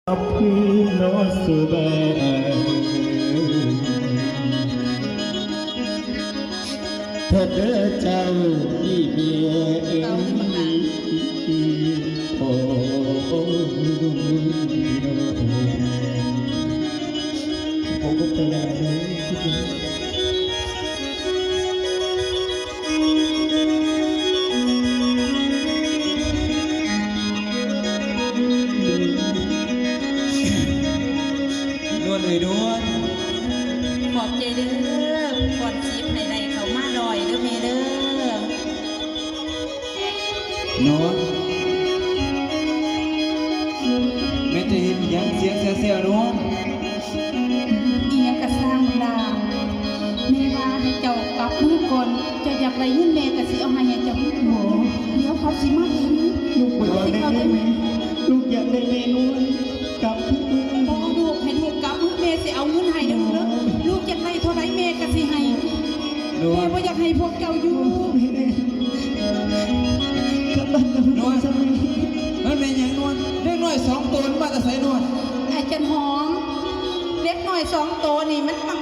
ກັບຄືນອນສະບາຍ ເທີເດີເຈົ້າອີ່ເມຍເອີຍ. ໂອ້ ໂອ້ ໂອ້ ນວນເອີຍນວນ ຂອບໃຈເດີ ຄອນສິບໃຫ້ໄດ້ເຂົ້າມາຮ້ອຍເດີແມ່ເດີ. ນວນ ແມ່ນເຈົ້າເຮັດອີ່ຫຍັງສຽງແຊວໆ ນວນ? ອີ່ຫຍັງກະຊ່າງມັນລະ ແມ່ວ່າໃຫ້ເຈົ້າກັບເມືອກ່ອນ ເຈົ້າຢາກໄດ້ເງິນແມ່ກະຊິເອົາໃຫ້ ໃຫ້ເຈົ້າ. ໂອ້ ດຽວເຂົາຊິມາເຫັນ ລູກບໍ່ຢາກໄດ້ເງິນແມ່ ລູກຢາກໄດ້ແມ່ນວນກັບຄືນ. ບໍ່ ລູກ ໃຫ້ລູກກັບເມືອ ແມ່ຊິເອົາເງິນໃຫ້ເດີລູກເດີ. ລູກຢາກໄດ້ເທົ່າໃດແມ່ກະຊິໃຫ້ ແມ່ບໍ່ຢາກໃຫ້ພວກເຈົ້າຢູ່. ນວນ ມັນແມ່ນຫຍັງນວນ? ເດັກນ້ອຍສອງໂຕມັນມາແຕ່ໃສນວນ? ອ້າຍຈັນຫອມ ເດັກນ້ອຍສອງໂຕນີ້ມັນມາ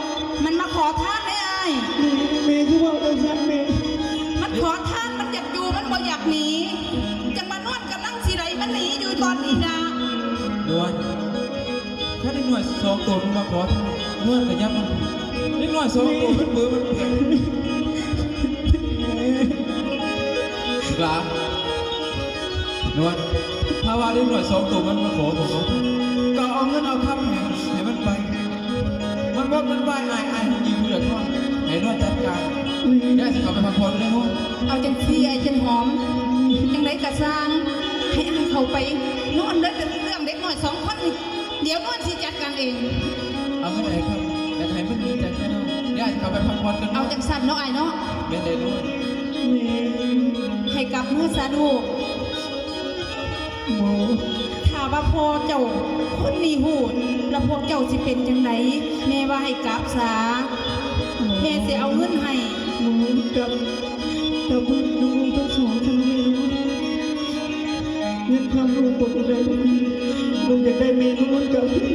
ມັນມາຂໍທານເດ້ອ້າຍ. ແມ່ ແມ່ຄືເວົ້າຈັ່ງຊັ້ນແມ່? ມັນຂໍທານ ມັນຢາກຢູ່ ມັນບໍ່ຢາກໜີ ຈັ່ງວ່ານວນກຳລັງຊິໄດ້ມັນໜີຢູ່ຕອນນີ້ນະ. ນວນ ຖ້າເດັກນ້ອຍສອງໂຕມັນມາຂໍ ນວນກະຢ່າມາ. ເດັກນ້ອຍສອງໂຕມັນເບີມັນແປກ. ລາ ນວນ ຖ້າວ່າເດັກນ້ອຍສອງໂຕມັນມາຂໍໂທດ ກະເອົາເງິນເອົາຄຳໃຫ້ ໃຫ້ມັນໄປ. ມັນບໍ່ ມັນໄປ ອ້າຍ ອ້າຍຢູ່ເດີນວນ ໃຫ້ນວນຈັດການ. ອືມ ເດີ ຊິເຂົ້າໄປພັກຜ່ອນເດີນວນ. ເອົາຈັ່ງຊີ້ ອ້າຍຈັນຫອມ ຈັ່ງໃດກະຊ່າງ ໃຫ້ອ້າຍເຂົ້າໄປນອນເດີ. ເລື່ອງເດັກນ້ອຍສອງຄົນນີ້ ດຽວນວນຊິຈັດການເອງ. ເອົາເງິນໃຫ້ເຂົາ ຢາກໃຫ້ມັນດີໃຈແທ້ເນາະ. ດຽວອ້າຍຊິເຂົ້າໄປພັກຜ່ອນກ່ອນເນາະ. ເອົາຈັ່ງຊັ້ນເນາະອ້າຍເນາະ. ແມ່ນໃດ໋ນວນ? ແມ່ນ. ໃຫ້ກັບເມືອຊະລູກ. ບໍ່. ຖ້າວ່າພໍ່ເຈົ້າຄົນນີ້ຮູ້ ແລ້ວພວກເຈົ້າຊິເປັນຈັ່ງໃດ? ແມ່ວ່າໃຫ້ກັບຊະ. ແມ່ຊິເອົາເງິນໃຫ້. ບໍ່ ກັບ ກັບເມືອນຳລູກທັງສອງເທື່ອແມ່. ເງິນຄຳລູກບໍ່ໄດ້ ລູກຢາກໄດ້ແມ່ນວນກັບຄືນ.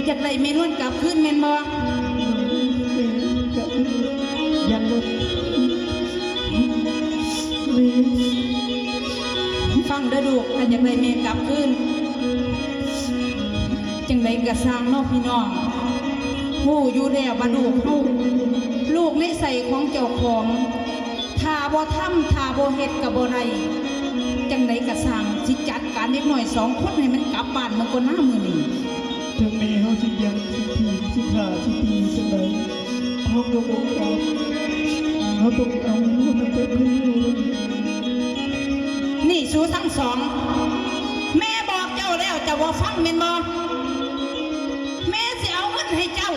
ຢາກໄດ້ແມ່ນວນກັບຄືນແມ່ນບໍ່? ແມ່ນ ກັບຄືນ. ຍັງບໍ່ ແມ່ ຟັງເດີລູກ ຖ້າຢາກໄດ້ແມ່ກັບຄືນ ຈັ່ງໃດກະຊ່າງເນາະພີ່ນ້ອງ ຮູ້ຢູ່ແລ້ວວ່າລູກເຮົາ ລູກໃນໄສ້ຂອງເຈົ້າຂອງ ຖ້າບໍ່ທຳ ຖ້າບໍ່ເຮັດກະບໍ່ໄດ້. ຈັ່ງໃດກະຊ່າງ ຊິຈັດການເດັກນ້ອຍສອງຄົນໃຫ້ມັນກັບບ້ານເມືອກ່ອນນາມື້ນີ້. ເຖິງແມ່ເຮົາຊິຍັງ ຊິຖີບ ຊິຂ້າ ຊິຕີຈັ່ງໃດ ເຮົາກະບໍ່ກະ ເຮົາຕ້ອງເອົາມັນມາເກັບຄືນ. ນີ້ ສູທັງສອງ ແມ່ບອກເຈົ້າແລ້ວ ເຈົ້າບໍ່ຟັງແມ່ນບໍ່? ແມ່ຊິເອົາເງິນໃຫ້ເຈົ້າ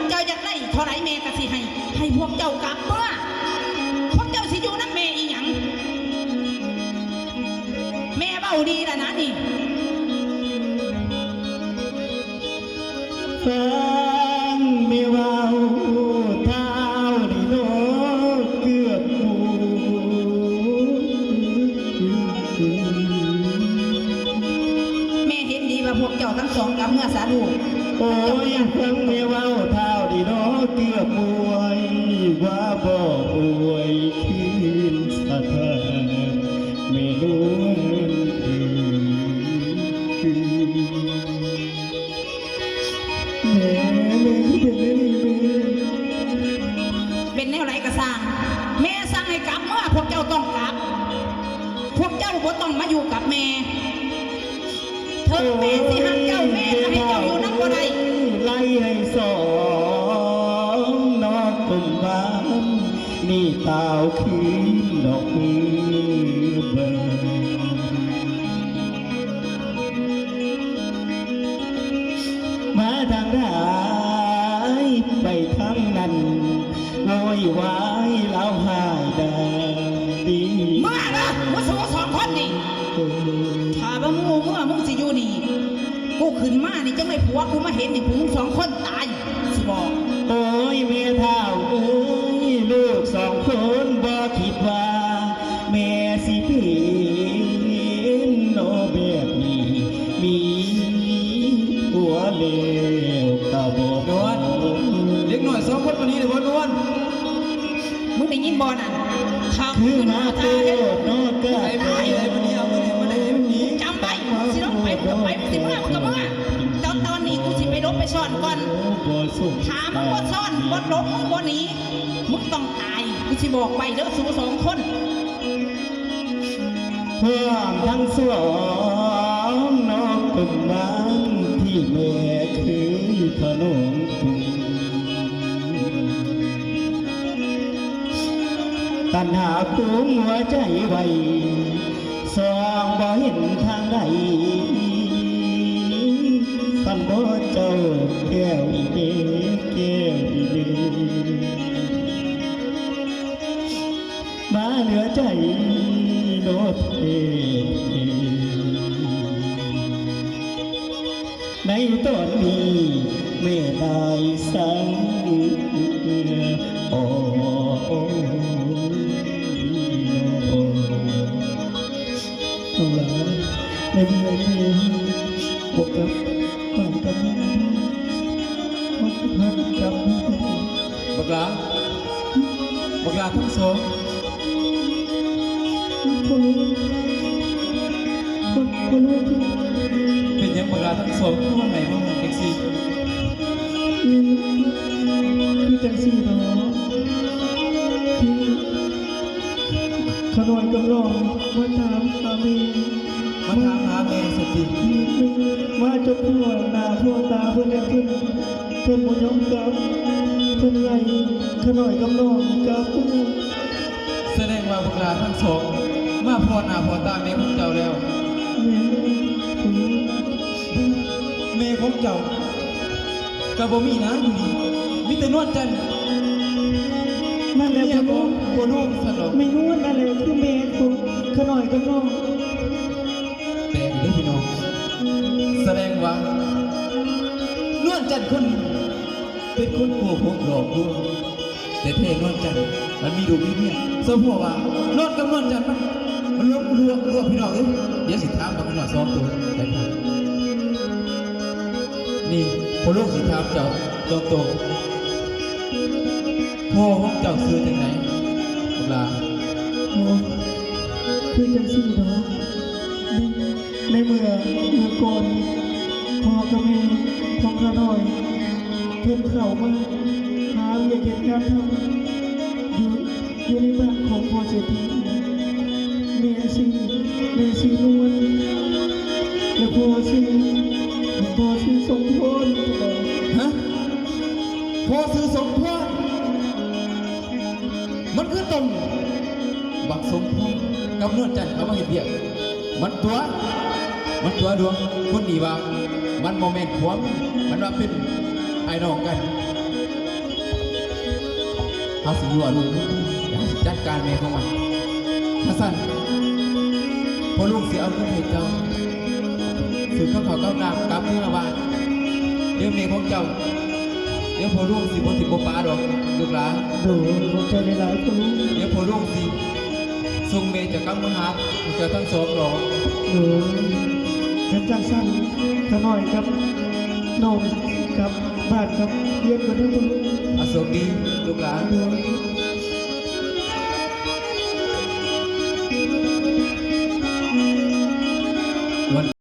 ເຈົ້າຢາກໄດ້ເທົ່າໃດແມ່ກະຊິໃຫ້ ໃຫ້ພວກເຈົ້າກັບເມືອ. ພວກເຈົ້າຊິຢູ່ນຳແມ່ອີ່ຫຍັງ? ແມ່ເວົ້າດີແລ້ວນະນີ້. ຟັງແມ່ເວົ້າທ້າວນີ້ເນາະ ເກືອບໝູ່. ແມ່ເຫັນດີວ່າພວກເຈົ້າທັງສອງກັບເມືອຊະລູກ. ໂອ້ຍ ຟັງແມ່ເວົ້າທ້າວນີ້ເນາະ ເກືອບໝູ່ ວ່າບໍ່ອວຍຄືນສະຖານ ແມ່ນວນເອີຍ. ແມ່ ແມ່ຄືເປັນແນວນີ້ແມ່? ເປັນແນວໃດກະຊ່າງ ແມ່ສັ່ງໃຫ້ກັບເມືອ ພວກເຈົ້າຕ້ອງກັບ. ພວກເຈົ້າບໍ່ຕ້ອງມາຢູ່ກັບແມ່. ເຖິງແມ່ຊິຮັກເຈົ້າ ແມ່ກະໃຫ້ເຈົ້າຢູ່ນຳບໍ່ໄດ້. ໄລ່ໃຫ້ສອງນອກກົມບ້ານ ນີ້ຕາວຄືນດອກເອີຍເບິ່ງ. ມາທາງໃດໄປທາງນັ້ນ ໂວຍວາຍລາວຮ້າຍດາດີ. ເມືອເດີ ໝູ່ສູສອງຄົນນີ້. ເອີ ຖ້າວ່າມຶງບໍ່ເມືອ ມຶງຊິຢູ່ນີ້ ກູຂຶ້ນມານີ້ ຈັ່ງໄດ້ຜົວກູມາເຫັນນີ້ ພວກມຶງສອງຄົນຕາຍຊິບອກ. ໂອ້ຍ ແມ່ທ້າວເອີຍ ລູກສອງຄົນບໍ່ຄິດວ່າ ແມ່ຊິເປັນນອແບບນີ້ ມີ ນວນ ເດັກນ້ອຍສອງຄົນມານີ້ເດ້ບໍ່ນວນ? ມຶງໄດ້ຍິນບໍ່ນັ້ນ? ຂ້າມຄືນມາແຕ່ເນາະ ກະໄປໄປ ມື້ນີ້ເອົາມື້ນີ້ມາໄດ້ມື້ນີ້ ຈຳໄວ້ ຊິລົງໄປ ມຶງກະໄປ ຊິເມືອ ມຶງກະເມືອ ແຕ່ຕອນນີ້ກູຊິໄປຫຼົບໄປຊ້ອນກ່ອນ ຖ້າມຶງບໍ່ຊ້ອນ ບໍ່ຫຼົບ ບໍ່ໜີ ມຶງຕ້ອງຕາຍ ກູຊິບອກໄວ້ເດີ ສູສອງຄົນ. ພວກທັງສອງນອກກົມບານທີ່ແມ່ເຄີຍທະນົງ ຕັນຫາກຸມຫົວໃຈໄວ້ ສ່ອງບໍ່ເຫັນທາງໃດ ຄັນບໍ່ເຈົ້າແກ້ວອີເດ ແກ້ວອີເດ. ມາເໜືອໃຈໂລດເອ ໃນຕອນນີ້ແມ່ນາຍສັງ ໂອ ໂອ ໂອ ນ້ອງຫຼ້າ ໃນເມື່ອນີ້ບໍ່ກັບ ປານກັນ ມັນຄືພັນກັນ ບັກຫຼ້າ ບັກຫຼ້າທັງສອງ ພໍ່ ພໍ່ ພໍ່ ເປັນຫຍັງບັກຫຼ້າທັງສອງຄືວ່າໄຫ້ມາຮ້ອງຈັ່ງຊີ້? ຄື ຄືຈັ່ງຊີ້ເນາະ ຄື ຂ້ານ້ອຍກັບນ້ອງມາຖາມຫາແມ່ ມາຖາມຫາແມ່ຊັ້ນຕິ? ມາຈົນທົ່ວໜ້າທົ່ວຕາເພິ່ນແລ້ວ ເພິ່ນ ເພິ່ນບໍ່ຍອມກັບ ເພິ່ນໄລ່ຂ້ານ້ອຍກັບນ້ອງກັບ. ສະແດງວ່າບັກຫຼ້າທັງສອງມາພໍ້ໜ້າພໍ້ຕາແມ່ຂອງເຈົ້າແລ້ວ. ແມ່ນ. ແມ່ຂອງເຈົ້າກະບໍ່ມີນະຢູ່ນີ້ ມີແຕ່ນວນຈັນ. ນັ້ນແຫຼະ ເມຍຂອງພໍ່ຫຼວງຊັ້ນດອກ. ແມ່ນວນນັ້ນແຫຼະ ຄືແມ່ຂອງຂ້ານ້ອຍກັບນ້ອງ. ແປກເດີພີ່ນ້ອງ ສະແດງວ່ານວນຈັນຄົນນີ້ເປັນຄົນໂກຫົກຫຼອກລວງ ແຕ່ແທ້ນວນຈັນມັນມີລູກມີເມຍ. ສະເພາະວ່ານອນກັບນວນຈັນມັນ ມັນຫຼົບລວງ ພີ່ນ້ອງເອີຍ. ດຽວຊິຖາມບັກນ້ອຍສອງໂຕໄປ. ນີ້ ພໍ່ຫຼວງຊິຖາມເຈົ້າຕົງໆ ພໍ່ຂອງເຈົ້າຊື່ຈັ່ງໃດ ບັກຫຼ້າ? ໂອ້ ຄືຈັ່ງຊີ້ດອກ ໃນ ໃນເມື່ອ ເມື່ອກ່ອນ ພໍ່ກັບແມ່ຂອງຂ້ານ້ອຍ ເພິ່ນເຂົ້າມາຫາວຽກເຮັດງານທຳ ຢູ່ ຢູ່ໃນບ້ານຂອງພໍ່ເສດຖີ. ແມ່ຊື່ ແມ່ຊື່ນວນ ແລະ ພໍ່ຊື່ ພໍ່ຊື່ສົມພອນ. ຮະ? ພໍ່ຊື່ສົມພອນ? ມັນຄືຕົງບັກສົມພອນກັບນວນຈັນເຂົ້າມາເຮັດວຽກ. ມັນຕົວະ ມັນຕົວະດວງຄົນນີ້ວ່າມັນບໍ່ແມ່ນຜົວ ມັນວ່າເປັນອ້າຍນ້ອງກັນ. ເຮົາຊິຢູ່ອາລົມ ແລ້ວເຮົາຊິຈັດການແມ່ຂອງມັນ. ຖ້າຊັ້ນ ພໍ່ຫຼວງຊິເອົາເງິນໃຫ້ເຈົ້າ ຊື້ກັບເຂົ້າກັບນ້ຳກັບເມືອບ້ານ. ດຽວແມ່ຂອງເຈົ້າ ດຽວພໍ່ຫຼວງຊິບໍ່ຖິ້ມບໍ່ປະດອກລູກຫຼານ. ໂດຍ ຂອບໃຈຫຼາຍໆ ພໍ່ຫຼວງ. ດຽວພໍ່ຫຼວງຊິສົ່ງແມ່ເຈົ້າກັບມາຫາເຈົ້າທັງສອງດອກ. ໂດຍ ຄັນຈັ່ງຊັ້ນ ຂ້ານ້ອຍກັບນ້ອງກັບບ້ານກັບເຮືອນກ່ອນເດີພໍ່ຫຼວງ. ອາ ໂຊກດີລູກຫຼານ. ໂດຍ.